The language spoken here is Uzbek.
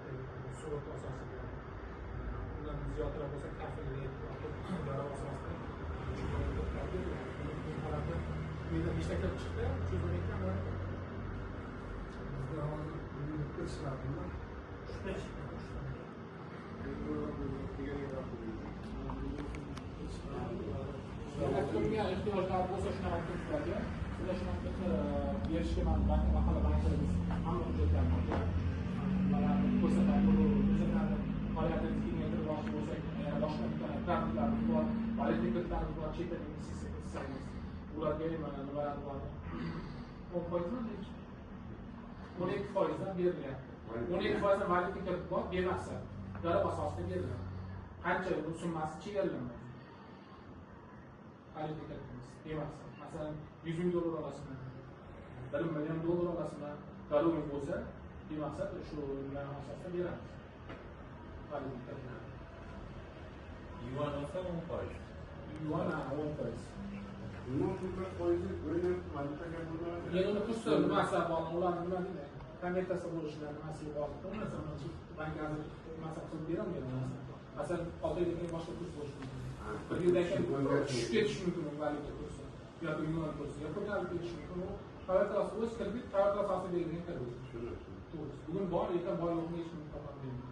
berilyapti sug'urta asosida. Undan ziyodroq bo'lsa, kafillik yoki garov asosida 312 berilyapti. Bu holatda bu yerda nechta kirib chiqdi? 312 mi? Bizda hozir bitta chiqadimi? Uchta chiqdi, uchta. Degan. Yana kimga ehtiyojlar bo'lsa, shunaqa kreditlarga, sizlar shunaqa berishga, man bank, mahalla banklarimiz hamma hujjatlarni olgan. Nimalarni ko'rsatadi, ko'rsatadi. Faoliyatimizni kengaytirmoqchi bo'lsak, yana boshqa kreditlarimiz bor, valyuta kreditlarimiz bor, chet el investitsiya qilsangiz, ularga ham mana nimalar bor. 10 foizmi, nechi? 12 foizdan berilyapti. 12 foizdan valyuta kredit bor, bemaqsad. Garov asosida beriladi. Qancha bu summasi chegaralanmaydi. Valyuta kreditimiz bemaqsad. Masalan, 100 ming dollar olasizmi? 1 million dollar olasizmi? Garovingiz bo'lsa, bemaqsad shu nimani asosida beramiz. Valyuta kreditni. Yuan olsa 10%. Yuan, ha, 10%. Nima pulga foizi o'ynab valyutaga bo'ladi? Endi uni kursi nimasi bor, ularni nima deydi? Konvertatsiya bo'lishlar nimasiga bog'liq. Masalan, bank hozir nimasi qilib berolmaydi masalan. Masalan, 6 oydan keyin boshqa kurs bo'lishi mumkin. Bir yildan keyin tushib ketishi mumkin u valyuta kursi yoki yuan kursi yoki ko'tarilib ketishi mumkin. U konvertatsiya o'z kredit, konvertatsiya asosida berilgan kredit. To'g'ri. Bugun bor, ertaga bor yo'qni hech kim topolmaydi.